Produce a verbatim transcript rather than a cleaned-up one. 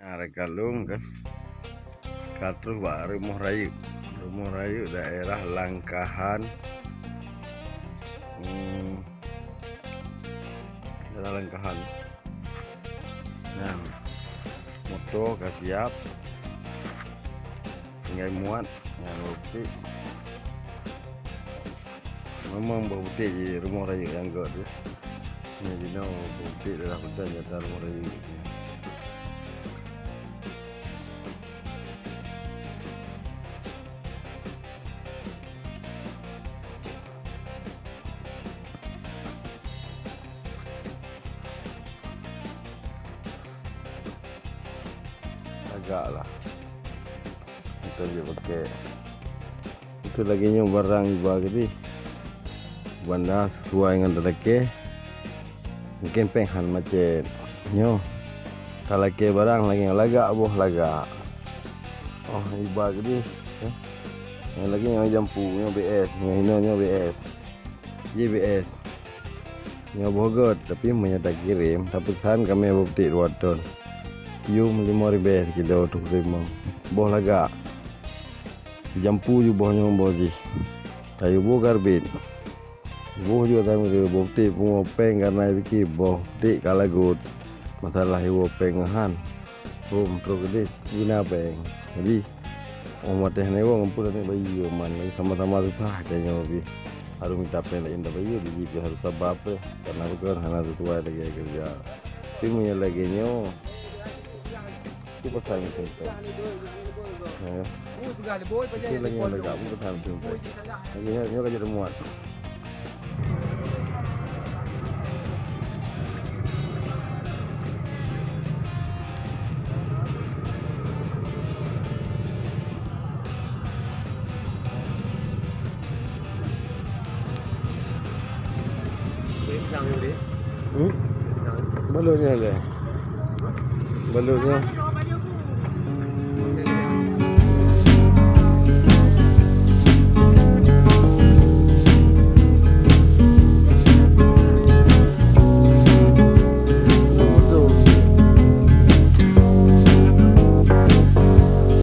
Nah, rekan lôn kan. Ka troh bak Rumoh Rayeuk. Rumoh Rayeuk daerah Langkahan. Hmm, daerah Langkahan. Nah, moto ka siap. Tinggai muat. Nah, oke. Memang boh putéh di Rumoh Rayeuk nyang göt tu. Nyoe jinoe boh putéh daerah Kuta nyata Rumoh Rayeuk. Lagak lah. Kita je pakai. Itu lagèe nyoe barang iba keudeh. Banda sesuai ngon talakèe. Mungkin péng han macet. Nyoe. Talakèe barang lagèe nyoe lagak boh lagak. Oh, iba keudeh. Eh. Nyoe lagèe nyoe jampu, nyoe B S, nyoe hino nyoe B S. J B S. Nyoe boh göt, tapi meunyoe takirém, tapeusan kamoe boh putéh dua ton. Yum limong ribèe sikilo tuh limong. Boh lagak. Jampu ju boh nyoe boh jih. Tayue boh garbit. Boh ju tanyoe boh putéh pungo péng kareuna pike boh putéh ka lagot. Masalah iwoe péng ngon han. Hom, trok keudeh guna péng. Jadi, oh, watèe hana iwoe ngon peue aneuk bayeue man, lagi sama-sama susah tanyoe pih. Harôh mita péng laén tabayeue, jadi pih harôh saba pih. Karena beutôi hana sesuai lagèe keureuja. Tapi meunyoe lagèe nyoe, peue pasal meuseumpat? Ya. Itu lagèe nyoe lagak, peue pasal meuseumpat? Lagèe nyoe, nyoe ka jadi muat. Hmm? Balok nyoe lé. Balok nyoe.